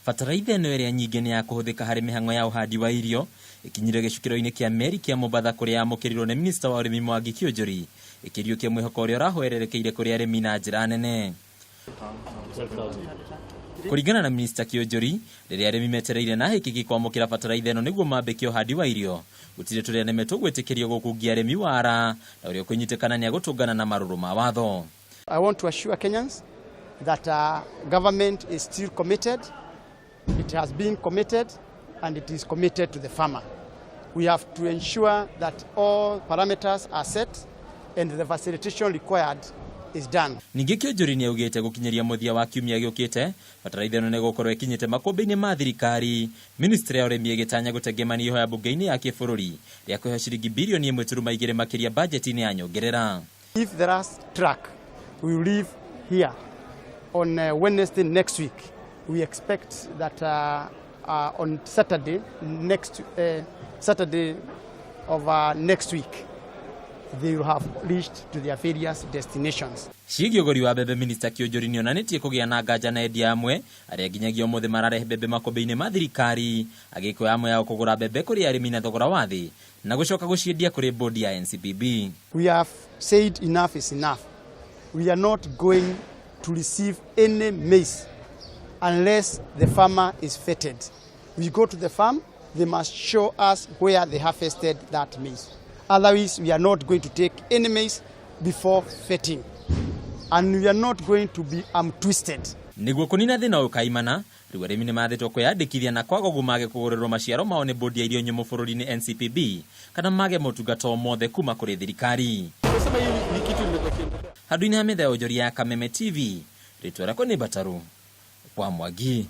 Bataraitha ĩno ĩrĩa nyingĩ nĩ ya kũhũthĩka harĩ mĩhang'o ya ũhandi wa irio ĩkinyire gĩcukĩro-inĩ kĩa meri kĩa Mombatha kũrĩa yamũkĩrirwo nĩ minista wa ũrĩmi Mwangi Kĩũnjũri ĩkĩriũkia mwĩhoko ũrĩa ũrahwererekeire kũrĩ arĩmi na njĩra nene. Kũringana na minista Kĩũnjũri, rĩrĩa arĩmi metereire na hĩkĩki kwamũkĩra bataraitha ĩno nĩguo mambĩke ũhandi wa irio, gũtirĩ tũrĩa nĩme tũgwĩtĩkĩrio gũkungia arĩmi wara na ũrĩa ũkũnyitĩkana nĩagũtũngana na marũrũ ma watho. I want to assure Kenyans that government is still committed. It has been committed and it is committed to the farmer. We have to ensure that all parameters are set and the facilitation required is done. Ningĩ Kĩũnjũri nĩaugĩte gũkinyĩria mũthia wa kiumia gĩũkĩte bataraitha ĩno nĩgũkorwo ĩkinyĩte makũmbĩ-inĩ ma thirikari. Ministry ya ũrĩmi ĩgĩtanya gũtengemania ihoya mbunge-inĩ ya kĩbũrũri rĩa kũheo ciringi birioni 1.2 makĩria bajeti-inĩ ya nyongerera. If the last truck will leave here on Wednesday next week, we expect that on Saturday next Saturday of next week they will have reached to their various destinations. Ciĩgiĩ ũgũri wa mbembe, minista Kĩũnjũri nĩonanĩtie kũgĩa na nganja na endia amwe arĩa nginyagia ũmũthĩ mararehe mbembe makũmbĩ-inĩ ma thirikari, agĩkũya amwe ao kũgũra mbembe kũrĩ arĩmi na thogora wa thĩ na gũcoka gũciendia kũrĩ bodi ya NCPB. We have said enough is enough. We are not going to receive any maize unless the farmer is vetted. We go to the farm, they must show us where they harvested that maize. Otherwise, we are not going to take any maize before vetting. And we are not going to be twisted. Nĩguo kũnina thĩna ũyũ kaimana, rĩu arĩmi nĩ mathĩtwo kwĩyandĩkithia na kwaga ũguo mage kũgũrĩrwo maciaro mao nĩ bodi ya irio nyũmũ bũrũri-inĩ NCPB kana mage motungata o mothe kuma kũrĩ thirikari. Handũ-inĩ ha metha ya ũnjoria ya Kameme TV, rĩtwa rĩakwa nĩ Mbataru wa Mwangi.